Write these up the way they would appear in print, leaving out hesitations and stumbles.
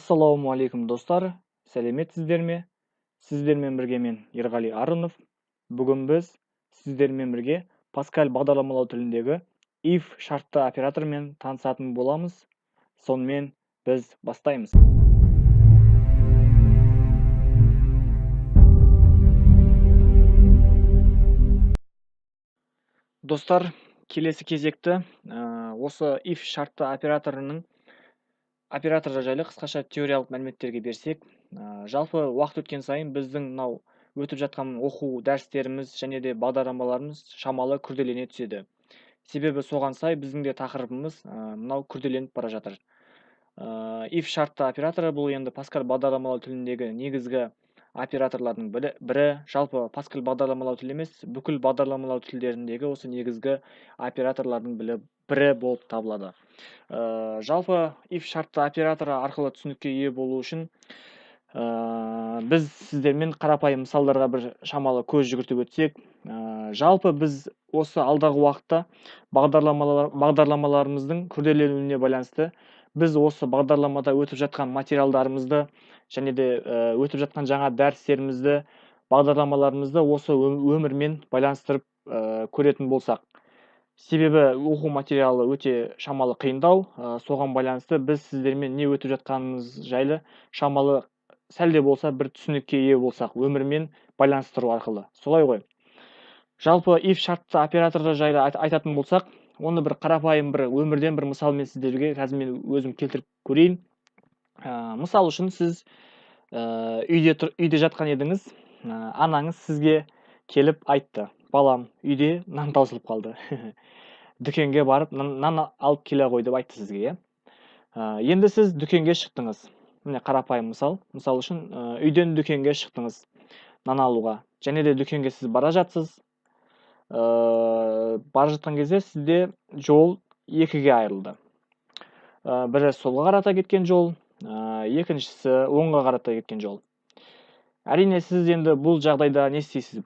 Ассалаумағалейкум, достар! Сәлеметсіздер ме? Сіздермен бірге мен, Ерғали Арынов. Бүгін біз сіздермен бірге Паскаль бағдарламалау тіліндегі if шартты операторымен танысатын боламыз. Сонымен біз бастаймыз. Достар, келесі кезекті осы if шартты операторының операторы жайлы қысқаша теориялық мәліметтерге берсек, жалпы уақыт өткен сайын біздің мынау өтіп жатқан оқу дәрістеріміз және де бағдарламаларымыз шамалы күрделене түседі. Себебі соған сай біздің де тақырыбымыз мынау күрделеніп бара жатыр. If шартты операторы бұл енді Паскаль бағдарламалау тіліндегі негізгі операторлардың бірі. Жалпы Паскаль бағдарламалау тілі емес, бүкіл бағдарламалау тілдеріндегі осы негізгі операторлардың бірі болып табылады. Жалпы if шартты операторы арқылы түсінікке ие болу үшін біз сіздермен қарапайым мысалдарға бір шамалы көз жүгіртіп өтсек, жалпы біз осы алдағы уақытта бағдарламаларымыздың күрделенуіне байланысты біз осы бағдарламада өтіп жатқан материалдарымызды және де өтіп жатқан жаңа дәрістерімізді, бағдарламаларымызды осы өмірмен байланыстырып көретін болсақ. Себебі оқу материалы өте шамалы қиындау, соған байланысты біз сіздермен не өтіп жатқанымыз жайлы шамалы сәл де болса бір түсінікке ие болсақ, өмірмен байланыстыру арқылы. Солай ғой. Жалпы if шартты операторы жайлы айтатын болсақ, оны бір қарапайым бір өмірден бір мысалмен сіздерге қазір мен өзім келтіріп көрейін. Мысал үшін сіз үйде жатқан едіңіз, анаңыз сізге келіп айтты: балам, үйде нан таусылып қалды. Дүкенге барып нан алып келе ғой деп айтты сізге, иә? Енді сіз дүкенге шықтыңыз. Міне қарапайым мысал. Мысал үшін, үйден дүкенге шықтыңыз нан алуға. Және де дүкенге сіз бара жатсыз. Бара жатқан кезде сізде жол екіге айырылды. Бірі солға қарата кеткен жол, екіншісі оңға қарата кеткен жол. Әрине, сіз енді бұл жағдайда не істейсіз?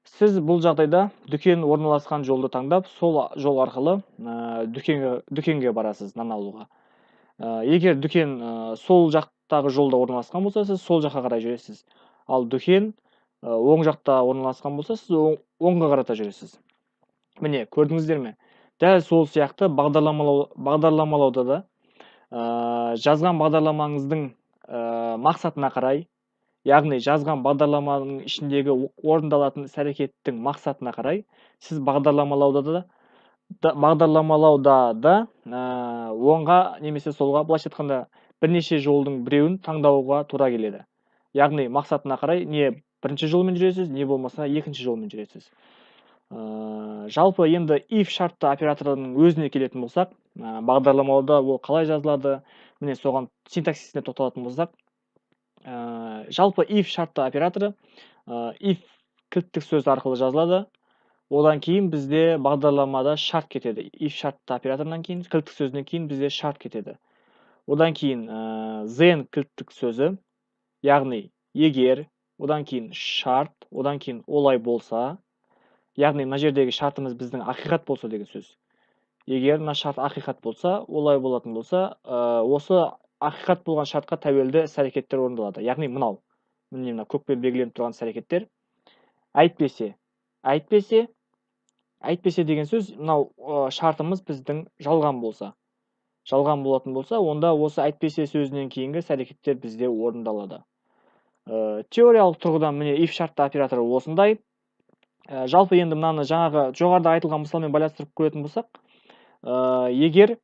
Сіз бұл жағдайда дүкен орналасқан жолды таңдап, сол жол арқылы дүкенге барасыз нан алуға. Егер дүкен сол жақтағы жолда орналасқан болса, сіз сол жаққа қарай жүресіз. Ал дүкен оң жақта орналасқан болса, сіз оңға қарата жүресіз. Міне, көрдіңіздер ме? Дәл сол сияқты бағдарламалауда да, жазған бағдарламаңыздың мақсатына қарай, яғни жазған бағдарламаның ішіндегі орындалатын іс-әрекеттің мақсатына қарай, сіз бағдарламалауда да, оңға немесе солға, былайша айтқанда, бірнеше жолдың біреуін таңдауға тура келеді. Яғни мақсатына қарай не бірінші жолмен жүресіз, не болмаса екінші жолмен жүресіз. Жалпы енді if шартты операторының өзіне келетін болсақ, бағдарламалауда ол қалай жазылады, міне соған синтаксисіне тоқталатын болсақ, жалпы if шартты операторы, if кілттік сөз арқылы жазылады. Одан кейін бізде бағдарламада шарт кетеді. If шартты операторынан кейін, кілттік сөзінен кейін бізде шарт кетеді. Одан кейін, then кілттік сөзі, яғни егер, одан кейін шарт, одан кейін олай болса, яғни мына жердегі шартымыз біздің ақиқат болса деген сөз. Егер мына шарт ақиқат болса, олай болатын болса, осы ақиқат болған шартқа тәуелді іс-әрекеттер орындалады. Яғни мынау, міне мына көкпен белгіленіп тұрған іс-әрекеттер. Әйтпесе, әйтпесе, әйтпесе деген сөз мынау, шартымыз біздің жалған болса. Жалған болатын болса, онда осы әйтпесе сөзінен кейінгі іс-әрекеттер бізде орындалады. Теориялық тұрғыдан міне if шартты операторы осындай. Жалпы енді мынаны жаңағы жоғарыда айтылған мысалмен байланыстырып көретін болсақ, егер,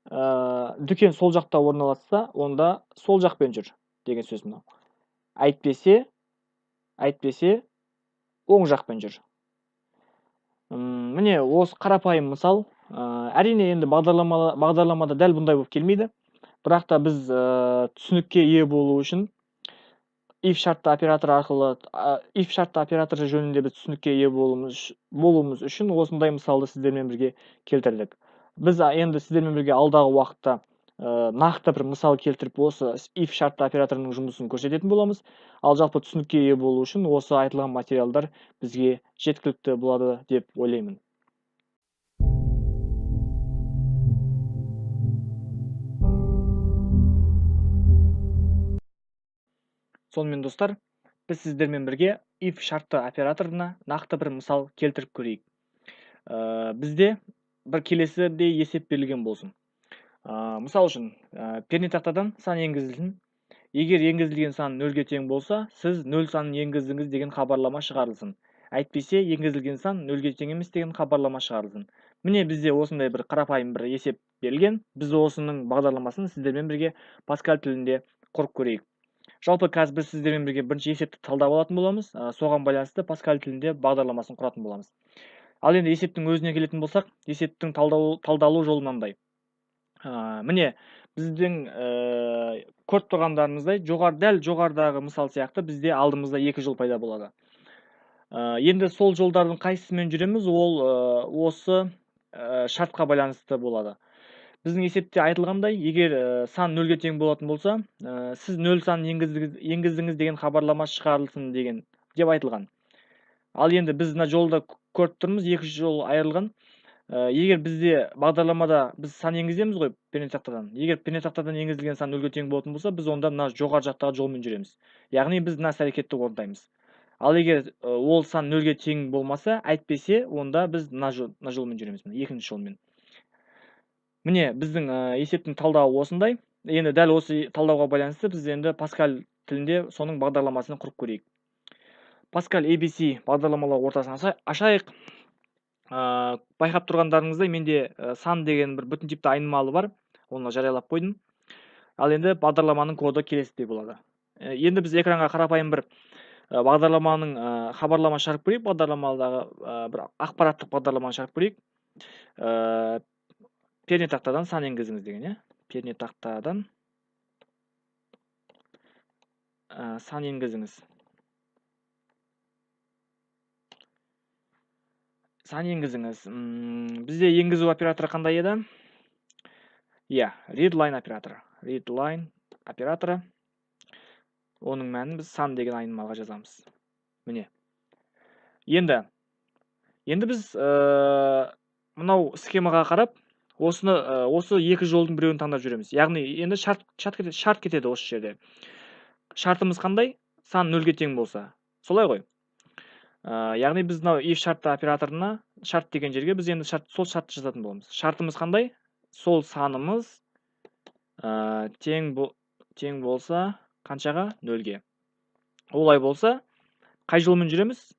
дүкен сол жақта орналасса, онда сол жақпен жүр деген сөз мынау. Әйтпесе, әйтпесе оң жақпен жүр. Міне осы қарапайым мысал. Әрине енді бағдарламада дәл бұндай болып келмейді. Бірақ та біз, түсінікке ие болу үшін if шартты оператор арқылы, if шартты операторы жөнінде біз түсінікке ие болуымыз үшін осындай мысалды сіздермен бірге келтірдік. Біз енді сіздермен бірге алдағы уақытта, нақты бір мысал келтіріп, осы if шартты операторының жұмысын көрсететін боламыз. Ал жалпы түсінікке ие болу үшін осы айтылған материалдар бізге жеткілікті болады деп ойлаймын. Сонымен, достар, біз сіздермен бірге if шартты операторына нақты бір мысал келтіріп көрейік. Бізде бір келесідей есеп берілген болсын. Мысал үшін, пернетақтадан сан енгізілсін. Егер енгізілген сан нөлге тең болса, сіз нөл санын енгіздіңіз деген хабарлама шығарылсын. Әйтпесе, енгізілген сан нөлге тең емес деген хабарлама шығарылсын. Міне, бізде осындай бір қарапайым бір есеп берілген. Біз осының бағдарламасын сіздермен бірге Паскаль тілінде құрып көрейік. Жалпы қазір біз сіздермен бірге бірінші есепті талдап алатын боламыз. Соған байланысты Паскаль тілінде бағдарламасын құратын боламыз. Ал енді есептің өзіне келетін болсақ, есептің талдалу жолы мынандай. Міне, біздің көріп тұрғандарыңыздай, дәл жоғарыдағы мысал сияқты бізде алдымызда екі жол пайда болады. Енді сол жолдардың қайсысымен жүреміз, ол осы шартқа байланысты болады. Біздің есепте айтылғандай, егер сан нөлге тең болатын болса, сіз нөл санын енгіздіңіз деген хабарлама шығарылсын деп айтылған. Ал енді біз мына жолда көріп тұрмыз, екі жол айырылған. Егер бізде бағдарламада біз сан енгіземіз ғой пернетақтадан. Егер пернетақтадан енгізілген сан нөлге тең болатын болса, біз онда мына жоғары жақтағы жолмен жүреміз. Яғни біз мына іс-әрекетті орындаймыз. Ал егер ол сан нөлге тең болмаса, әйтпесе, онда біз мына жолмен жүреміз, мына екінші жолмен. Міне, біздің есептің талдауы осындай. Енді дәл осы талдауға байланысты біз енді Паскаль тілінде соның бағдарламасын құрып көрейік. Паскаль ABC бағдарламалау ортасын ашайық. Байқап тұрғандарыңыздай, менде сан деген бір бүтін типті айнымалы бар. Оны жариялап қойдым. Ал енді бағдарламаның коды келесідей болады. Енді біз экранға қарапайым бір бағдарламаның хабарлама шығарып көрейік. Бағдарламадағы бір ақпараттық бағдарламаны шығарып көрейік. Пернетақтадан сан енгізіңіз деген, иә? Пернетақтадан сан енгізіңіз. Сан енгізіңіз. Бізде енгізу операторы қандай еді? Иә, readline операторы. Readline операторы. Оның мәнін біз сан деген айнымалыға жазамыз. Міне. Енді біз мынау схемаға қарап, осы екі жолдың біреуін таңдап жүреміз. Яғни енді шарт кетеді осы жерде. Шартымыз қандай? Сан нөлге тең болса. Солай ғой. Яғни біз мынау if шартты операторына, шарт деген жерге біз енді сол шартты жазатын боламыз. Шартымыз қандай? Сол санымыз тең болса қаншаға? Нөлге. Олай болса, қай жолмен жүреміз?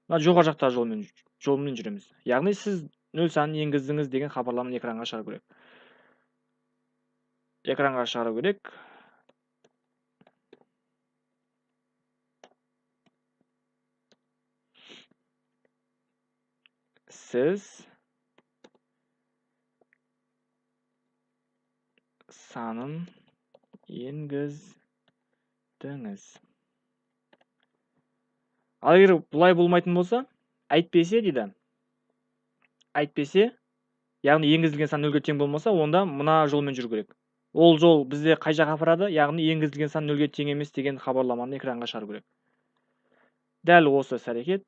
Мына жоғары жақтағы жолмен жүреміз. Яғни сіз нөл санын енгіздіңіз деген хабарламаны экранға шығару керек. Экранға шығару керек. Сіз санын енгіздіңіз. Ал егер бұлай болмайтын болса, әйтпесе дейді. Әйтпесе, яғни енгізілген сан нөлге тең болмаса, онда мына жолмен жүру керек. Ол жол бізде қай жаққа апарады? Яғни енгізілген сан нөлге тең емес деген хабарламаны экранға шығару керек. Дәл осы іс-әрекет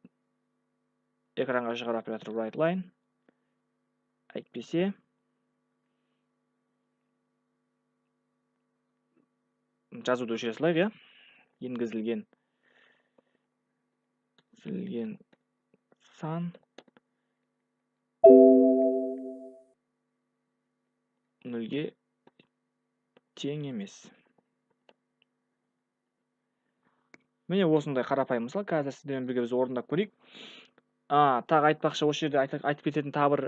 экранға шығару операторы WriteLine. Әйтпесе жазуды өшіре салайық, иә? Енгізілген сан нөлге тең емес. Міне осындай қарапайым мысал. Қазір сіздермен бірге біз орындап көрейік. Тағы айтпақшы, осы жерде айтып кететін тағы бір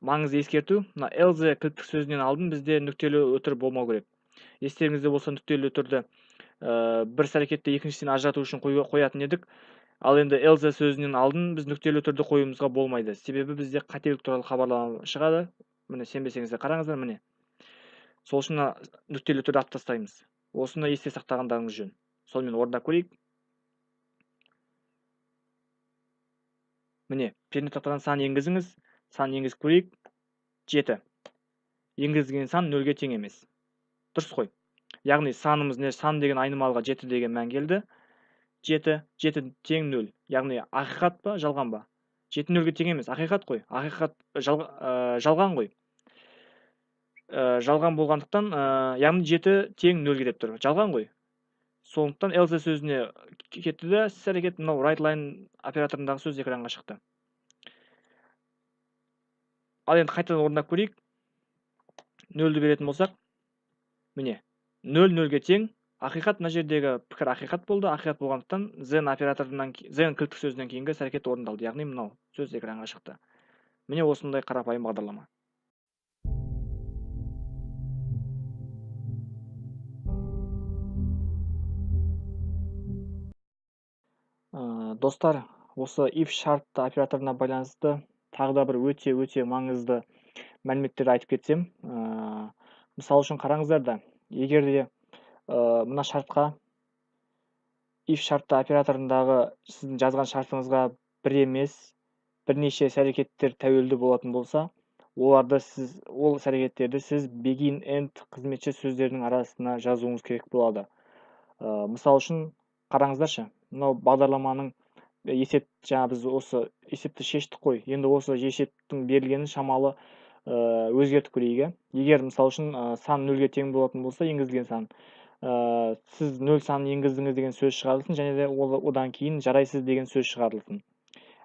маңызды ескерту. Мына else кілттік сөзінен алдын бізде нүктелі үтір болмау керек. Естеріңізде болса, нүктелі үтірді бір іс-әрекетті екіншісінен ажырату үшін қоятын едік. Ал енді else сөзінен алдын біз нүктелі үтірді қоюымызға болмайды. Себебі бізде қателік туралы хабарлама шығады. Міне, сенбесеңіздер қараңыздар, міне. Сол үшін мына нүктелі үтірді алып тастаймыз. Осыны есте сақтағандарыңыз жөн. Сонымен орындап көрейік. Міне, пернетақтадан сан енгізіңіз. Сан енгізіп көрейік. 7. Енгізілген сан нөлге тең емес. Дұрыс қой. Яғни санымыз не, сан деген айнымалыға 7 деген мән келді. 7, 7 тең 0. Яғни ақиқат па, жалған ба? 7 нөлге тең емес, ақиқат қой. Ақиқат жалған ғой. Жалған болғандықтан, яғни 7 тең нөлге деп тұр. Жалған ғой. Сондықтан else сөзіне кетті де іс әрекет мынау write line операторындағы сөз экранға шықты. Ал енді қайтадан орындап көрейік. 0-ді беретін болсақ, міне 0 0-ге тең. Ақиқат мына жердегі пікір ақиқат болды. Ақиқат болғандықтан then операторынан then кілттік сөзінен кейінгі іс әрекет орындалды. Яғни мынау сөз экранға шықты. Міне осындай қарапайым бағдарлама. Достар, осы if шартты операторына байланысты тағы да бір өте-өте маңызды мәліметтерді айтып кетсем, мысал үшін қараңыздар да, егер де мына шартқа if шартты операторындағы сіздің жазған шартыңызға бір емес, бірнеше іс-әрекеттер тәуелді болатын болса, ол іс-әрекеттерді сіз begin end қызметші сөздерінің арасына жазуыңыз керек болады. Мысал үшін қараңыздаршы, мынау бағдарламаның есеп, жаңа біз осы есепті шештік қой, енді осы есептің берілгенін шамалы өзгертіп көрейік, иә. Егер мысал үшін сан нөлге тең болатын болса, енгізілген сан, сіз нөл санын енгіздіңіз деген сөз шығарылсын, және де одан кейін жарайсыз деген сөз шығарылсын.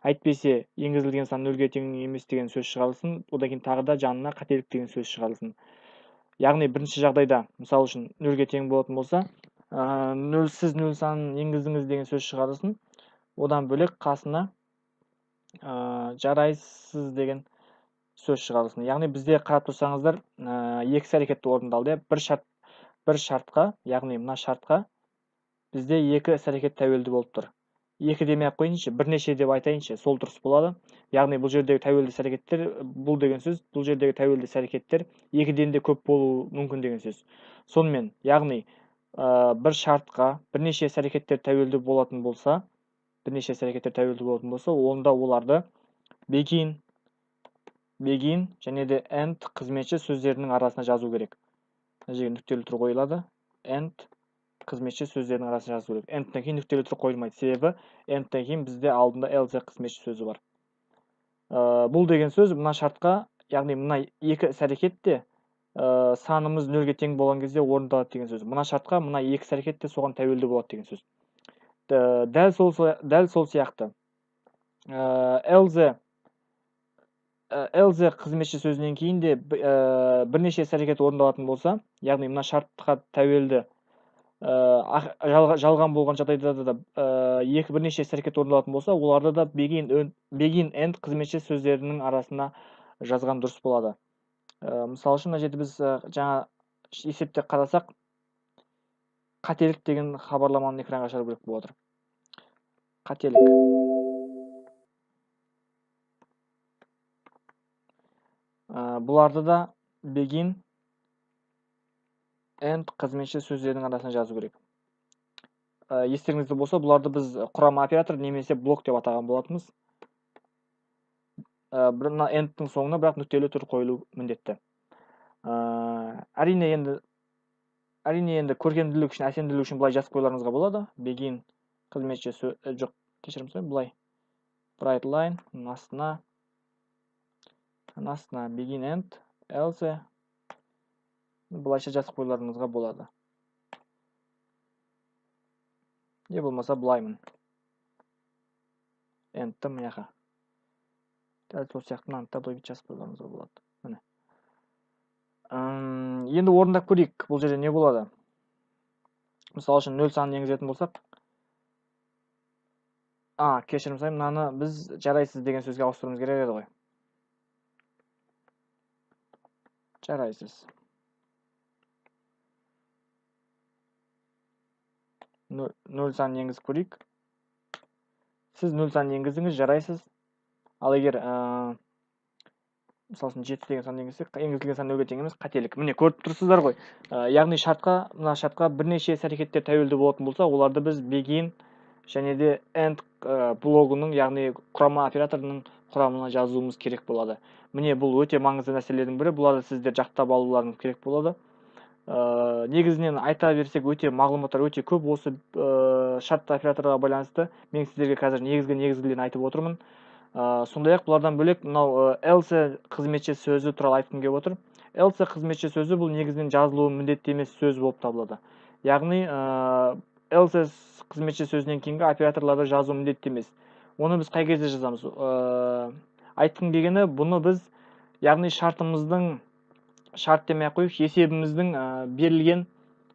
Әйтпесе енгізілген сан нөлге тең емес деген сөз шығарылсын, одан кейін тағы да жанына қателік деген сөз шығарылсын. Яғни бірінші жағдайда, мысал үшін нөлге тең болатын болса, нөлсіз нөл санын енгіздіңіз деген сөз шығарылсын, одан бөлек қасына жарайсыз деген сөз шығарылсын. Яғни бізде қарап тұрсаңыздар, екі іс әрекет орындалды, иә. Бір шарт, бір шартқа, яғни мына шартқа бізде екі іс әрекет тәуелді болып тұр. Екі демей ақ қояйыншы, бірнеше деп айтайыншы, сол дұрыс болады. Яғни бұл жердегі тәуелді іс әрекеттер, бұл деген сөз, бұл жердегі тәуелді іс әрекеттер екіден де көп болуы мүмкін деген сөз. Сонымен, яғни, бір шартқа бірнеше іс әрекеттер тәуелді болатын болса, бірнеше іс әрекеттер тәуелді болатын болса, онда оларды begin және де end қызметші сөздерінің арасына жазу керек. Мына жерге нүктелі түр қойылады. End қызметші сөздерінің арасына жазу керек. End-тен кейін нүктелі түр қойылмайды, себебі end-тен кейін бізде алдында else қызметші сөзі бар. Бұл деген сөз мына шартқа, яғни мына екі іс әрекет те, санымыз нөлге тең болған кезде орындалады деген сөз. Мына шартқа мына екі іс әрекет те соған тәуелді болады деген сөз. Дәл сол сияқты. Else қызметші сөзінен кейін де бірнеше іс әрекет орындалатын болса, яғни мына шартқа тәуелді, жалған болған жағдайда да, екі бірнеше іс әрекет орындалатын болса, оларды да begin end қызметші сөздерінің арасына жазған дұрыс болады. Мысал үшін мына жерде біз, жаңа есепте қарасақ, қателік деген хабарламаны экранға шығару керек болып отыр. Қателік. Бұларды да begin end қызметші сөздерінің арасына жазу керек. Естеріңізде болса, бұларды біз құрама оператор немесе блок деп атаған болатынбыз. Бір мына end-тің соңына бірақ нүктелі түр қойылу міндетті. Әрине енді көркемділік үшін, әсемділік үшін былай жазып қоюларыңызға болады. Begin қызметші жоқ, кешірім сұраймын, былай write line астына begin end else былайша жазып қоюларыңызға болады. Не болмаса былаймын. End-ті мына. Дәл сол сияқты мынаны да былай жазып қоюларыңызға болады. Міне. Енді орындап көрейік, бұл жерде не болады? Мысал үшін нөл санын енгізетін болсақ, кешірім сұраймын, мынаны біз жарайсыз деген сөзге ауыстыруымыз керек еді ғой. Жарайсыз. Нөл санын енгізіп көрейік. Сіз нөл санын енгіздіңіз, жарайсыз. Ал егер, мысал үшін 7 деген сан енгізсек, енгізілген сан нөлге тең емес, қателік. Міне көріп тұрсыздар ғой. Яғни мына шартқа бірнеше іс әрекеттер тәуелді болатын болса, оларды біз begin және де end, блогының, яғни құрама операторының құрамына жазуымыз керек болады. Міне бұл өте маңызды нәрселердің бірі. Бұларды сіздер жаттап алуларыңыз керек болады. Негізінен айта берсек, өте мағлұматтар өте көп осы, шартты операторға байланысты. Мен сіздерге қазір негізгі негізгілерін айтып отырмын. Сондай-ақ бұлардан бөлек мынау, else қызметші сөзі туралы айтқым келіп отыр. Else қызметші сөзі бұл негізінен жазылуы міндетті емес сөз болып табылады. Яғни, Else қызметші сөзінен кейінгі операторларды жазу міндетті емес. Оны біз қай кезде жазамыз? Айтқым келгені, бұны біз, яғни шартымыздың, шарт демей ақ қояйық, есебіміздің берілген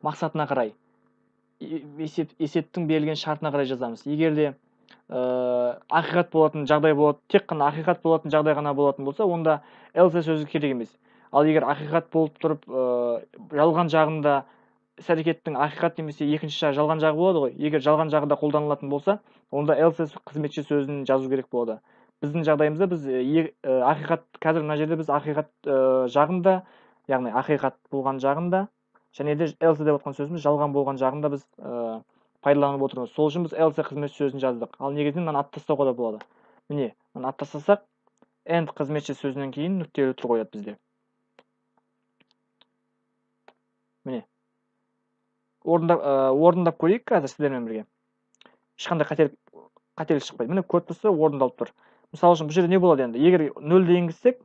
мақсатына қарай, есептің берілген шартына қарай жазамыз. Егер де ақиқат болатын жағдай болады, тек қана ақиқат болатын жағдай ғана болатын болса, онда else сөзі керек емес. Ал егер ақиқат болып тұрып, жалған жағында іс-әрекеттің ақиқат немесе екінші жағы жалған жағы болады ғой. Егер жалған жағы да қолданылатын болса, онда else қызметші сөзін жазу керек болады. Біздің жағдайымызда біз ақиқат, қазір мына жерде біз ақиқат жағында, яғни ақиқат болған жағында, және де else деп отқан сөзіміз жалған болған жағында біз пайдаланып отырмыз. Сол үшін біз else қызметші сөзін жаздық. Ал негізінен мынаны атып тастауға да болады. Міне, мынаны атып тастасақ, and қызметші сөзінен кейін нүктелі үтір қояды бізде. Міне. Орындап көрейік қазір сіздермен бірге. Ешқандай қателік шықпайды. Міне, көріп тұрсыздар, орындалып тұр. Мысалы үшін, бұл жерде не болады енді? Егер нөлді енгізсек,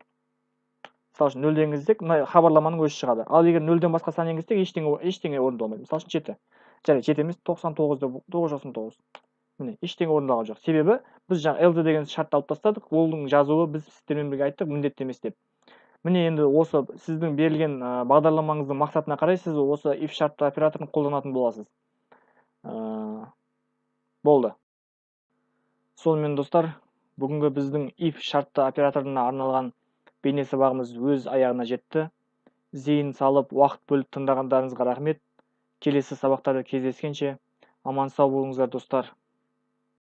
мысалы үшін нөлді енгізсек, мына хабарламаның өзі шығады. Ал егер нөлден басқа сан енгізсек, ештеңе орындалмайды. Мысалы үшін 7. Жарайды, 7 емес, 99 деп, 999. Міне, ештеңе орындалған жоқ. Себебі біз жаңа else деген шартты алып тастадық. Оның жазуы біз сіздермен бірге айттық, міндетті емес деп. Міне, енді осы сіздің берілген бағдарламаңыздың мақсатына қарай сіз осы if шартты операторын қолданатын боласыз. Болды. Сонымен, достар, бүгінгі біздің if шартты операторына арналған бейне сабағымыз өз аяғына жетті. Зейін салып, уақыт бөліп тыңдағандарыңызға рахмет. Келесі сабақтарда кездескенше аман сау болыңыздар, достар.